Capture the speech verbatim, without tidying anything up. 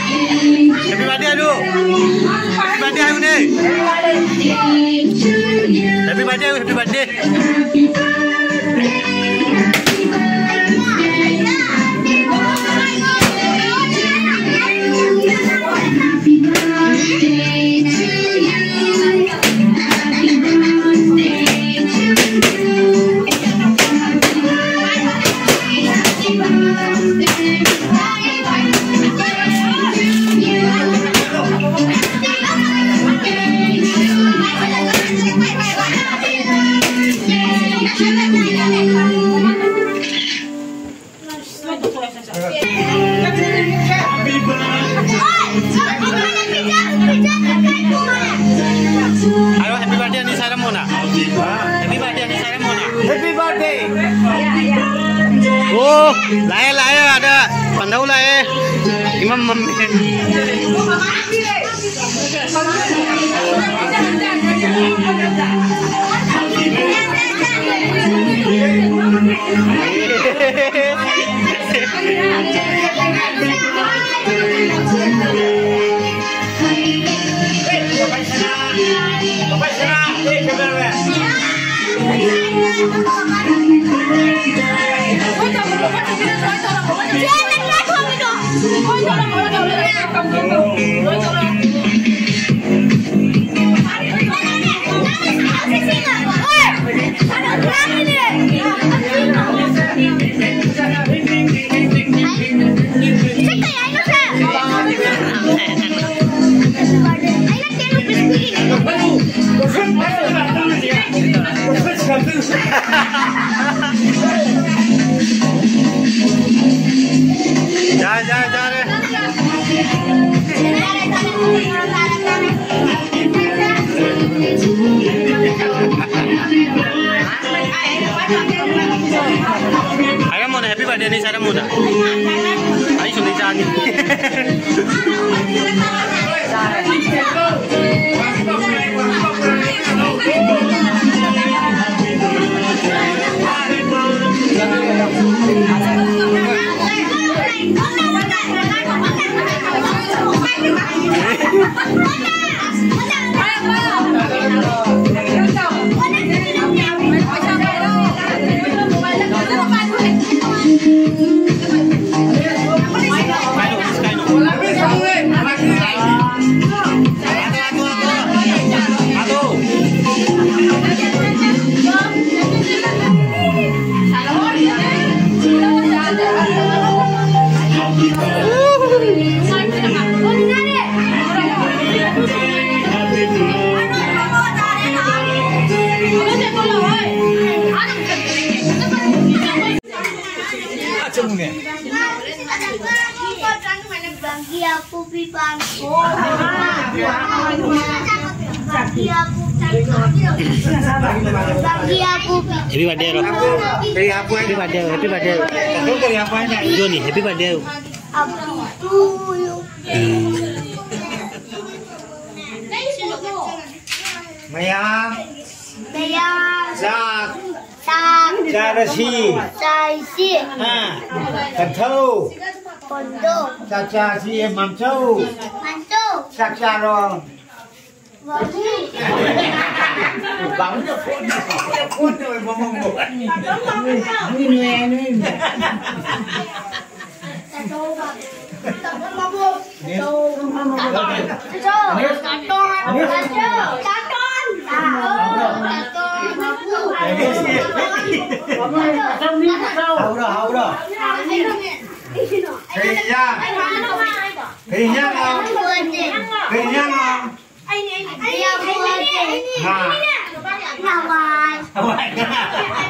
Happy birthday, Anu. Happy birthday, Anu. Happy birthday, Anu. Happy birthday. Ayo, happy birthday ꯑꯅꯤ ꯁꯥꯏꯔꯝꯃꯣꯅ꯫ Happy birthday ꯑꯅꯤ ꯁꯥꯏꯔꯝꯃꯣꯅ꯫ Happy birthday. ꯑꯣ, ꯂꯥꯛꯑꯦ, ꯂꯥꯛꯑꯦ, ꯑꯥꯗ ꯄꯟꯊꯧ ꯂꯥꯛꯑꯦ꯫ ꯏꯃꯝ ꯃꯝꯃꯦ꯫ ꯌꯥꯔꯦ, ꯌꯥꯔꯦ, ꯌꯥꯔꯦ꯫ ꯍꯥꯏꯔꯝꯃꯣꯅꯦ, happy birthday ꯅꯤ ꯍꯥꯏꯔꯝꯃꯣꯅꯦ꯫ ꯑꯩꯁꯨ ꯅꯤ ꯆꯥꯅꯤ꯫ Happy birthday ꯍꯥꯏꯔꯣ꯫ Happy birthday ꯍꯥꯏꯔꯣ, happy birthday ꯍꯥꯏꯔꯣ꯫ ꯖꯣꯅꯤ, happy birthday ꯍꯥꯏꯔꯣ꯫ ꯎꯝ꯫ ꯃꯌꯥꯝ꯫ ꯃꯌꯥꯝ꯫ ꯆꯥꯛ꯫ ꯆꯥꯛ꯫ ꯆꯥꯔꯁꯤ꯫ ꯆꯥꯔꯁꯤ꯫ ꯍꯥ꯫ ꯀꯟꯊꯧ꯫ ꯀꯟꯊꯧ꯫ ꯆꯥꯛ ꯆꯥꯁꯤ ꯃꯥꯝꯆꯧ꯫ ꯃꯥꯝꯆꯧ꯫ ꯆꯥꯛ ꯆꯥꯔꯣ꯫ ꯕꯥꯃꯣꯟ꯫ ꯕꯥꯃꯣꯟꯅ ꯐꯣꯟ ꯐꯣꯟ ꯇꯧꯋꯦ ꯃꯃꯣꯟꯕꯨ꯫ ꯍꯧꯔꯣ, ꯍꯧꯔꯣ꯫ ꯀꯔꯤ ꯏꯟꯖꯥꯡ? ꯀꯔꯤ ꯏꯟꯖꯥꯡꯅꯣ? ꯀꯔꯤ ꯏꯟꯖꯥꯡꯅꯣ? ꯉꯥ꯫ ꯍꯋꯥꯏ꯫ ꯍꯋꯥꯏ ꯉꯥ꯫